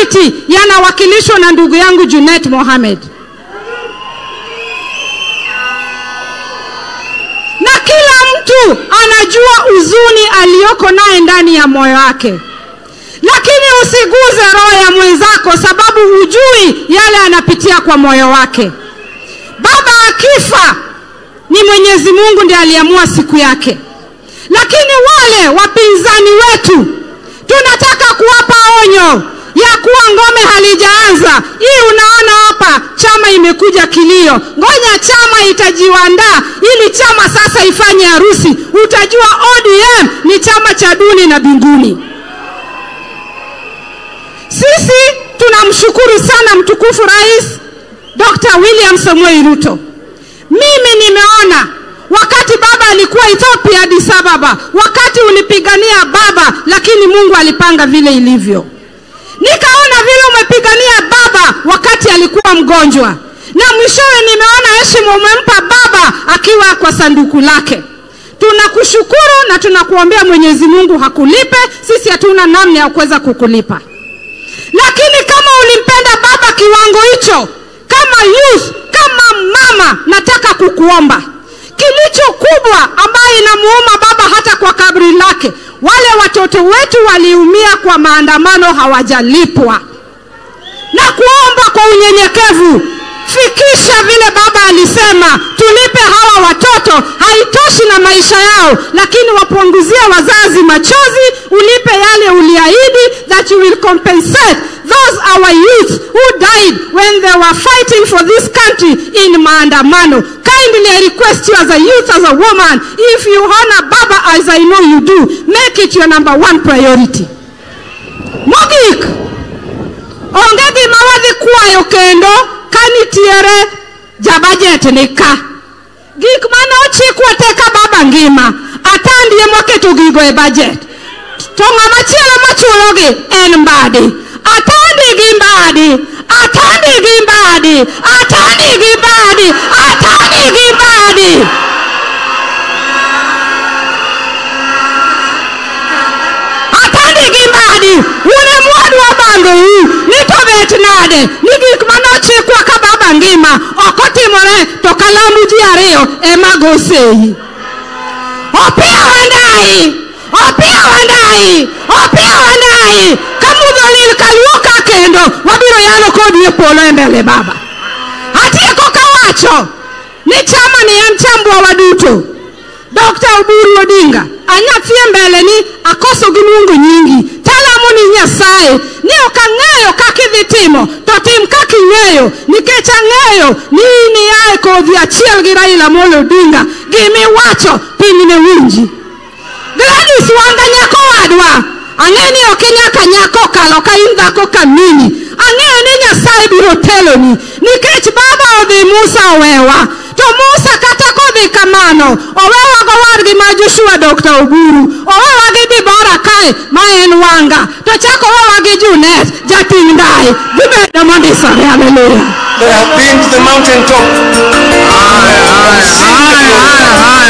majority yanawakilishwa na ndugu yangu Junet Mohamed. Na kila mtu anajua huzuni aliyoko naye ndani ya moyo wake. Lakini usiguze roho ya mwenzako, sababu hujui yale anapitia kwa moyo wake. Baba akifa ni Mwenyezi Mungu ndiye aliamua siku yake. Lakini wale wapinzani wetu tunataka kuwapa onyo ya kuwa ngome halijaanza. Hii unaona hapa chama imekuja kilio. Ngoja chama itajiandaa ili chama sasa ifanye harusi. Utajua ODM ni chama cha duni na binguni. Sisi tunamshukuru sana mtukufu Rais Dr. William Samoei Ruto. Mimi nimeona wakati baba alikuwa Ethiopia Addis Ababa, wakati ulipigania baba, lakini Mungu alipanga vile ilivyo. Nikaona vile umepigania baba wakati alikuwa mgonjwa, na mwishowe nimeona heshima umempa baba akiwa kwa sanduku lake. Tunakushukuru na tunakuombea Mwenyezi Mungu hakulipe. Sisi hatuna namna ya kuweza kukulipa. Lakini kama ulimpenda baba kiwango hicho, kama youth, kama mama, nataka kukuomba kilicho kubwa ambaye inamuuma baba hata kwa kabri lake, wale watoto wetu waliumia kwa maandamano hawajalipwa. Na kuomba kwa unyenyekevu, fikisha vile baba alisema, tulipe hawa watoto. Haitoshi na maisha yao, lakini wapunguzie wazazi machozi. Ulipe yale uliahidi, that you will compensate those our youth who died when they were fighting for this country in maandamano. Kindly I request you as a youth, as a woman, if you honor baba as I know you do, make it your number one priority. Mogik, onge gima wadhi kwayo kendo kanitiere jabajet ni ka. Gik mane ochikwa te ka baba ngima, Atandi ema gigo e budget. To ng'ama chielo machulogi en Mbadi. Atandi gi Mbadi, Atandi gi Mbadi, Atandi gi Mbadi, Atandi gi Mbadi. Atandi gi Mbadi, une mwadwa bangou, ni to bet nade, ni gik mane ochikwa ka baba ngima, ok otimore to kalamu ji ariyo ema go seyi. Opiyo Wandayi, Opiyo Wandayi, Opiyo Wandayi, kamudho lil kaluoka kendo, wabiro yalo kodi e polo e mbele baba. Atieko kawacho, ni chama ni en chambwa waduto. Dr. Oburu Odinga, anyathi e mbele ni akoso gi luongo nyingi, talamo ni Nyasaye, ni ok ang'eyo kaka idhi timo, to tim kaka ing'eyo, nikech ang'eyo ni in ia e kodhi achiel gi Raila Amolo Odinga, gimiwacho piny ne winji. Gladys Wanga nyako wadwa, ang'e ni ok inyaka nyako okalo ka in dhako kamini, ang'eyo ni Nyasaye biro teloni, nikech baba odhi Musa owewa. To Musa kata kodhi kamano, owewa gowadgi ma Joshua Dr. Oburu, owewa gi Dibora kae ma en Wanga, to chako owewa gi Junet jating' ndai, gibedo mondisore. Haleluya. They have been to the mountain top. Haya, haya, haya, haya.